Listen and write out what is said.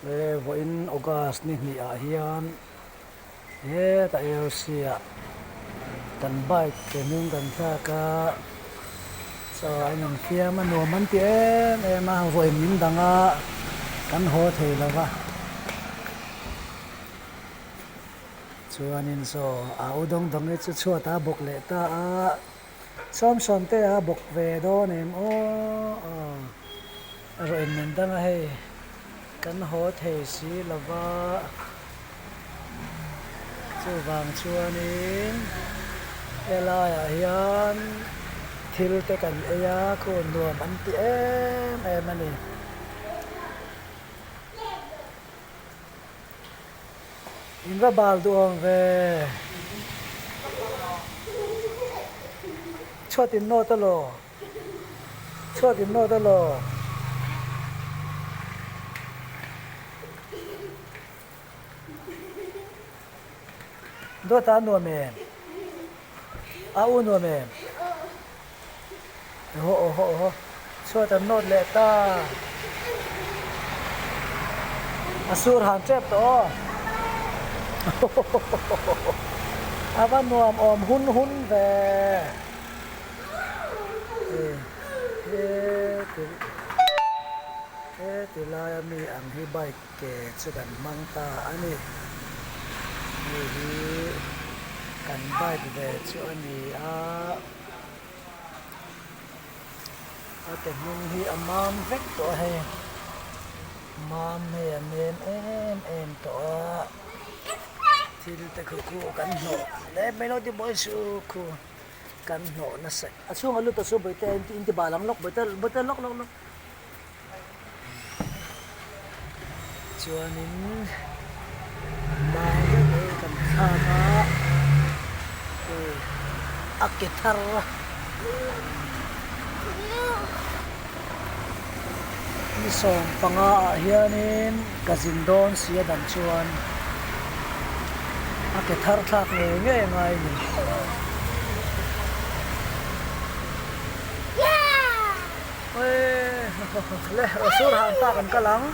He vawiin August ni hnih ah hian hetah AOC ah kan bike ke hnung kan thlak a, chaw a in fiam a nuam an ti em em a, vawiin min dang a kan haw thei lo va. Chuanin saw a u dawng dawng hi chu chhuat a bawk leh ta a, sawm sawm te a bawk ve dawn em aw a rawh in min dang a hei kan haw thei si lo va, chuvang chuanin helaiah hian thil te kan ei a khu nuam an ti em em a ni. In va bal duh awm ve. Chhuat in nawt alaw. Chhuat in nawt alaw. Dawt a nuam em? A u nuam em? Aw aw aw aw chhuat an nawt leh ta a sur han tep tawh aw a va nuam awm hun hun ve he ti laia mi ang hi bike ke chu kan hmang ta a ni hei hi kan bike ve chu a ni a. A ke hnung hi a mam vek tawh a hei mam hei a nem em em tawh a thil te khu khu kan hnawh leh mai lo ti buai suh khu kan hnawh nasa a chhungah lut ta chu bawihte in ti bal ang lawk bawihte bawihte lawk lawk lawk chuanin mau deuh mai kan thlak a hei a ke thar a ni 15 ah hianin ka zin dawn si a dang chuan a ke thar thlak ngei ngei a ngai a ni. Le sur han ta kan kal ang.